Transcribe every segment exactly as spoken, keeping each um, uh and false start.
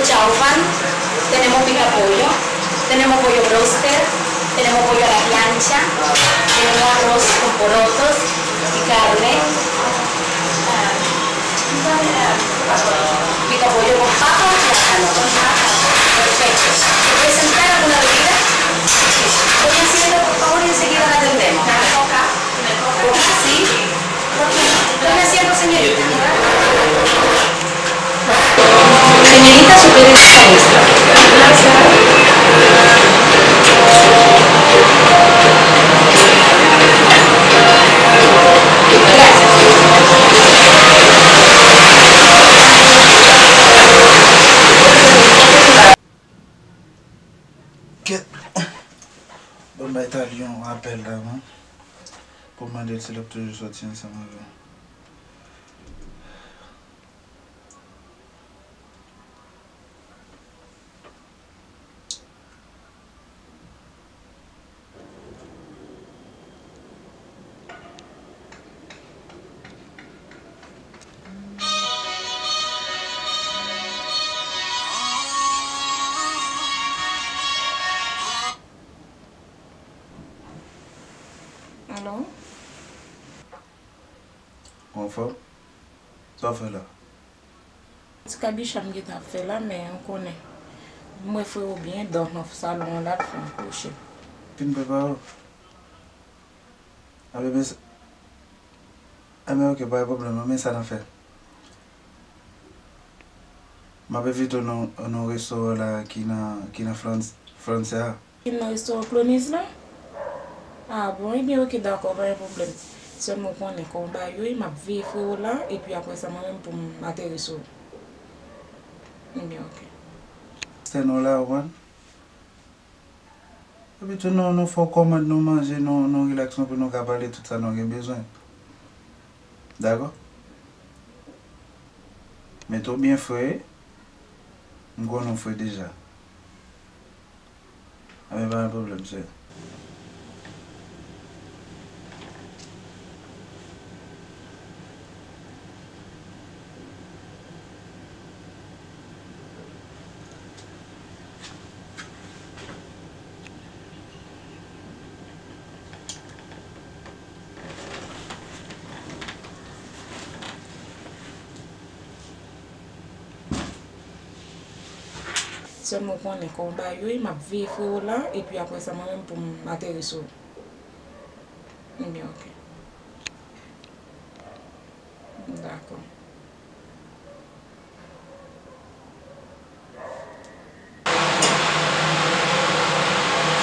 Chauffan, tenemos pica pollo, tenemos pollo broster, tenemos pollo a la plancha, tenemos arroz con porotos y carne, ah, pica pollo con papa o plátano. Perfecto. ¿Se puede sentar alguna bebida? Sí. Tome asiento, por favor, y enseguida la atendemos. Coca, sí. Tome asiento, señorita. Señorita, su pedido está listo. Gracias. Kèt. Bon, bay Tali yon apèl la, man. Pou mande l si l ap toujou sòti ansanm avè m. Alo? Ou anfòm? Sa w fè la? Ti kabicha m gentan ap fè la, men ou konnen. M wè frewo byen dò nan salon an la, l fè m kouche. Fin prepare w. Anben, men sa, anben, oke, pa gen pwoblèm, men sa n ap fè. M ap envite w nan, nan restoran la ki nan, ki nan Frans, Fransa a. Ki nan restoran Clonise la? A bon, ebyen oke, dakò, pa gen pwoblèm. Sèlman w konnen kòman bagay yo ye, m ap veye frewo la, epi apre sa, mwen menm pou m ateri sou ou. Ebyen oke. Sè nou la, ou konprann? Epi tou, nou, nou fè w kòmand, nou manje, nou, nou rilaks, nou pou nou ka pale tout sa nou gen bezwen. Dakò? Mete w byen fre. M konnen w fre deja. Anben, pa gen pwoblèm, cheri. Sèlman w konnen kòman bagay yo ye, m ap veye frewo la, epi apre sa, mwen menm pou m ateri sou ou. Ebyen, oke. Dakò.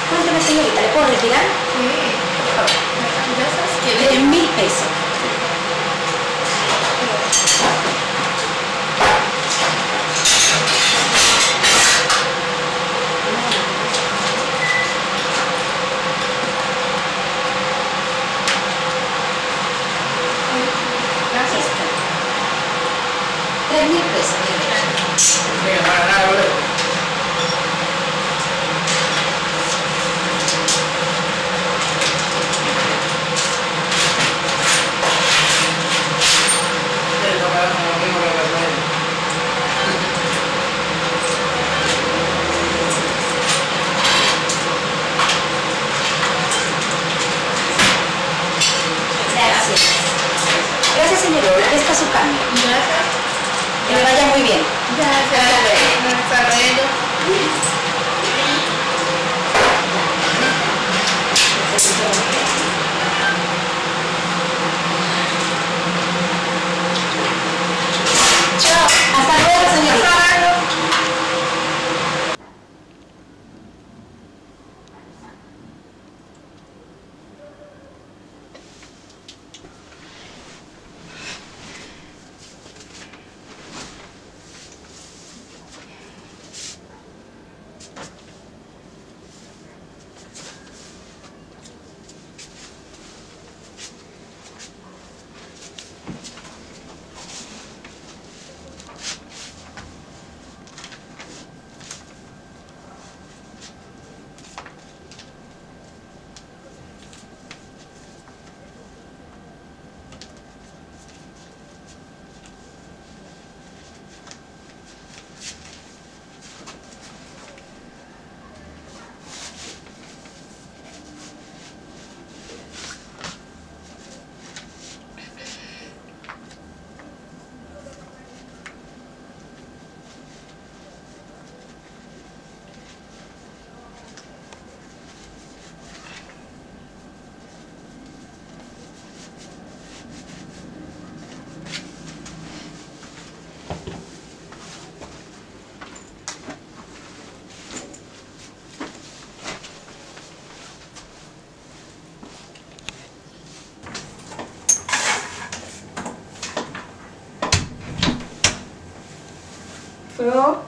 Cuénteme, señorita, ¿le puedo retirar? Sí. Tres mil pesos. Tres mil pesos. Gracias. Gracias, señorita. Aquí está su cambio. Gracias. Que le vaya muy bien. Gracias. Hasta luego. Hasta luego. Freo?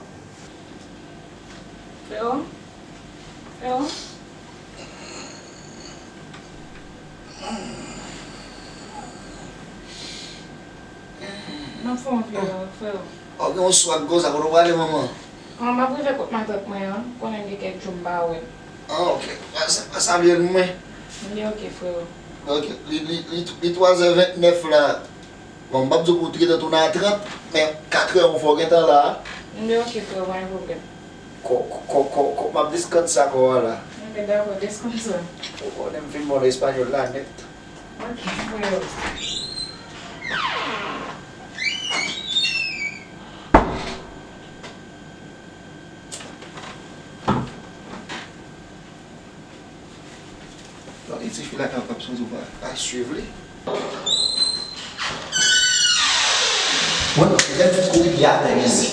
Freo? Freo? M ap fè yon vye, freo. Ou gen yon swag konsa, kote w prale, manman? An, m ap rive kot matant mwen an. Konnen m gen kèk jou m pa wè l. Ah, ok. Pa, pa salye l pou mwen. Li ok, freo. Ok, li, li, li, li twazè vennèf la. Bon, m p ap di w pou w trete tounen a trant, men katrè yon fwa w gentan la a. Li ok, freo, pa gen pwoblèm. Kò, kò, kò, kò, kò, m ap deskann sa kò a la. Enben, dakò, deskann sa. Ou konnen m fin bon nan espanyòl la nèt. Ok, freo. Tande tifi la kapab santi w pa, pa swiv li. Mwen, lè m fin kouri, li atè izi.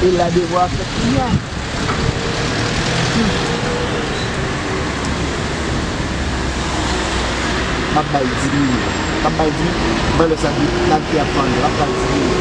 E la devwa fèt kounya. M ap bay di mil. M ap bay di mil. Valè sa di, la ki ap vann, m ap bay di mil.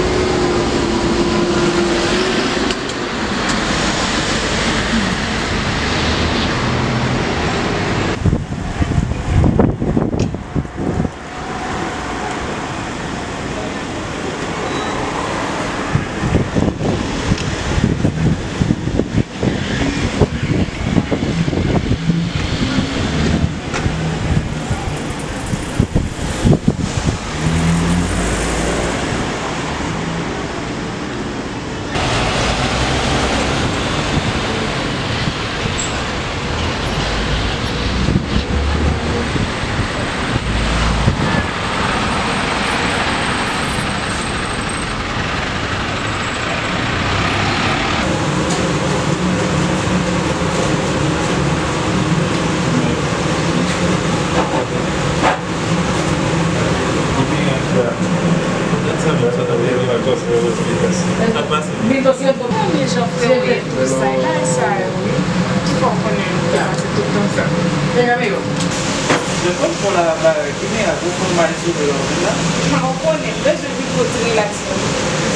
Bagay ki mirak, ou konn m al sou lè w vin la? Mwen, ou konnen, m bezwen vin pou ti relax mwen.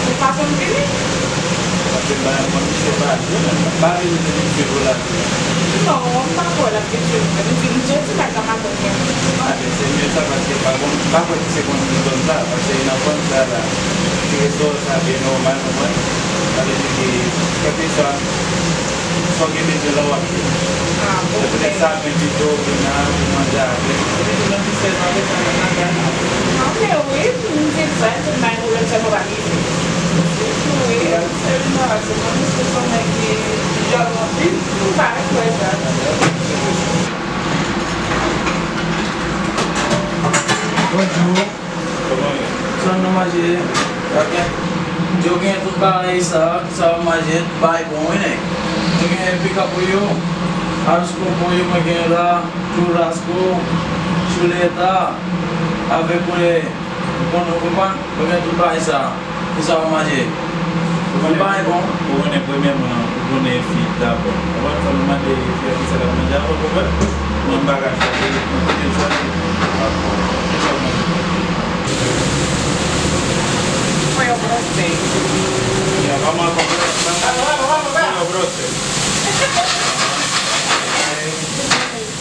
Ou pa konn vini? Paske m pa konn misye pa jwenn, m pa vin pou misye pou la. Non, m pa kwè l ap vin jwenn mwen. M di, m di, yon ti bagay la pa konn mwen. A, men se mye sa, paske m pa konn, m pa kwè misye konn vin zòn sa, paske nan kwen sa la, ti restoran sa byen nòmal pou mwen. Sa vle di ke, kèlkeswa sa w gen bezwen la w ap jwenn. Ah, se poutèt sa, men pito w vin la pou manje avè m. Se pito nan ti sèl m avè sa nan nan gaz la. Ah, men wi, m di sa, tout bagay pwoblèm sèlman pa rive. Wi, sèl nan, se mwen, se son nèg ki djòl anpil. M pa kwè sa. Bonjou. Kòman w ye? Sa nou manje? Sa byen? Yo gen tout bagay sa, sa w manje, tout bagay bon, wi, nèg. Mwen gen pika pollo, arroz con pollo, mwen gen la, churrasco, chuleta, avèk poulè. Ou konn, ou konprann? Mwen gen tout bagay sa. Kisa w manje? Ou konnen, bagay bon. Ou konnen premyèman, ou konnen fi dabò. Ou konn fò nou mande fi a kisa l ap manje avan pou fè. Mwen m pa ka chwazi, mwen kote l chwazi. Mwen yon bròsè. Ya, mama, mama, mama, mama, mama, bròsè.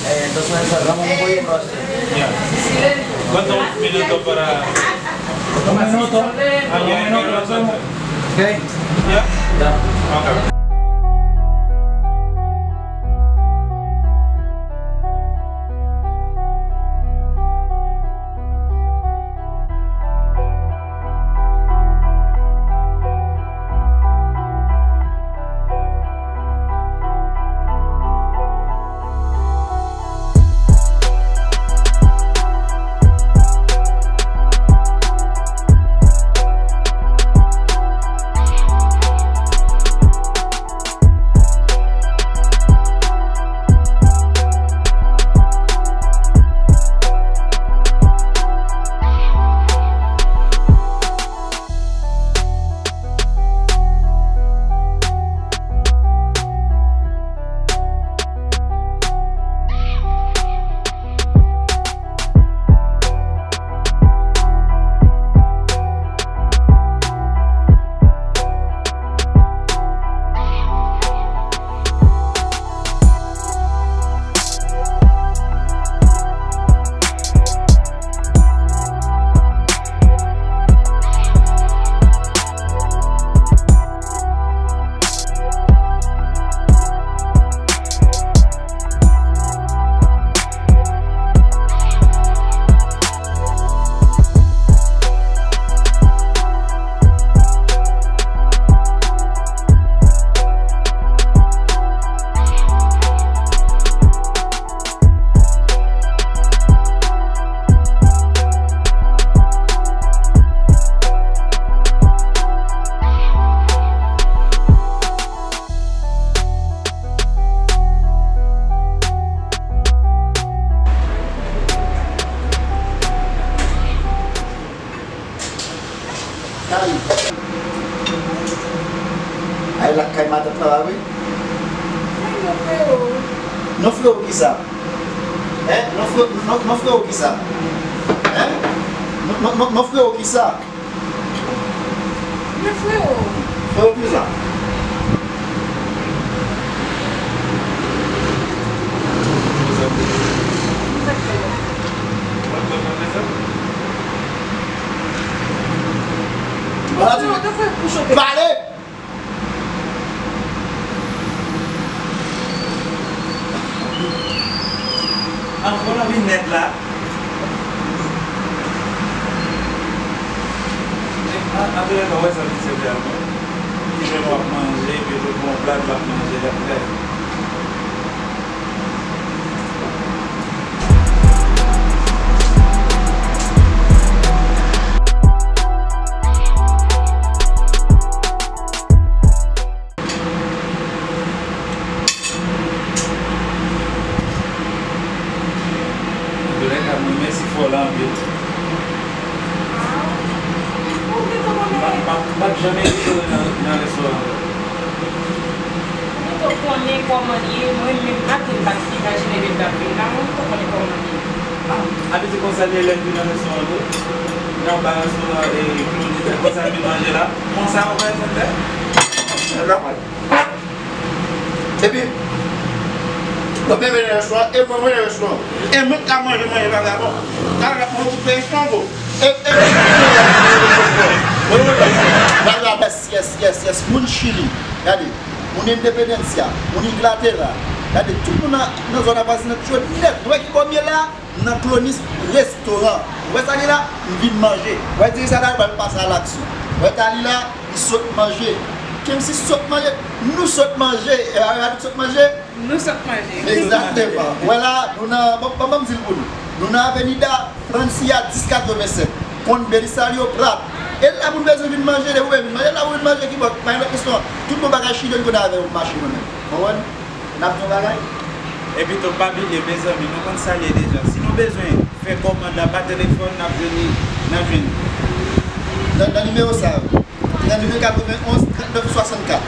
Eh, entonces esa gran mujer. Ya. ¿Cuántos minutos para? Un minuto. Ah, ya, un minuto, lo hacemos. Ok. Ya. Ya. Ok. Ay, lakay matant la, wi. Ay, non, frewo. Non, frewo, kisa? Hein? Non, frewo, non, non, frewo, kisa? Hein? Non, non, non, non, frewo, kisa? Men frewo. Frewo, kisa? Pale! An, fò nou vin nèt la. Men, an, antoulèka, wè sa misye fè a, non. Li menm w ap manje, epi tout bon plat, l ap manje, l ap fè. Antoulèka, mwen mèsi fò la anpil. M p ap janm envite w nan, nan restoran ankò. Ou gentan konnen kòman l ye, mwen menm maten m pa t imajine ke l t ap vin la, mwen gentan konnen kòman l ye. Ah, abitid Konsa li lè vin nan restoran tou. Nan ba restoran e Claude konsa vin manje la. Konsa ou wè sa fè? Epi, nou te vin nan restoran, e mwen mwen nan restoran. E mwen ka manje manje vagabon. Vagabon ou peye chango. E, e, vagabon, yes, yes, yes, yes. Moun Chili, gade. Moun Independencia, moun Inglatera. Gade, tout moun nan, nan zòn avwazinaj yo nèt. Ou wè ki bò m ye la? Nan Clonis Restoran. Ou wè sa li la? M vin manje. Ou wè dirijan la pral pase a laksyon. Ou wè Tali la, li sot manje. Kèmsi sot manje? Nou sot manje. E a nou sot manje? Nou sot manje. Egzakteman. Ou wè la, nou nan, bon, bon, bon, m di l pou nou. Nou nan Avenida Francia dis katrevennsèt. Konn Belisario Prat. E la pou n bezwen vin manje, depi w vin manje, la pou vin manje ki bò, pa gen lòt restoran. Tout bon bagay chili, n konnen avè yo mache mwen menm. Konprann? N ap fè yon bagay. Epi tou, pa bliye, mezanmi, nou konn sa l ye deja. Si nou bezwen fè kòmand la pa telefòn, n ap jwenn li, n ap jwenn li. Nan, nan nimewo sa yo, trannde katrevenn onz trannde swasannkat,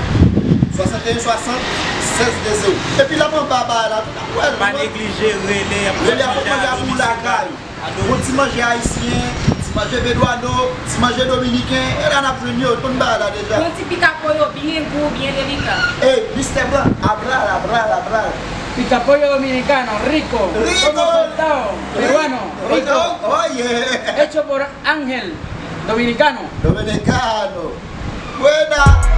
swasanteyen swasant sèz de zewo. Epi l ap anba ba la, tout ap wè l. Pa neglije rele, y ap fè manje a domisil. Bon ti manje ayisyen, ti manje bedwano, ti manje dominiken, e la n ap jwenn yo, tout bagay la deja. Yon ti pika pollo byen gou, byen delika. Ey, Mistè Blan, abral, abral, abral. Pica pollo dominicano, rico. Rico. Como soltao, peruano, rico. Oye. Hecho por Ángel, dominicano. Dominicano. Buena.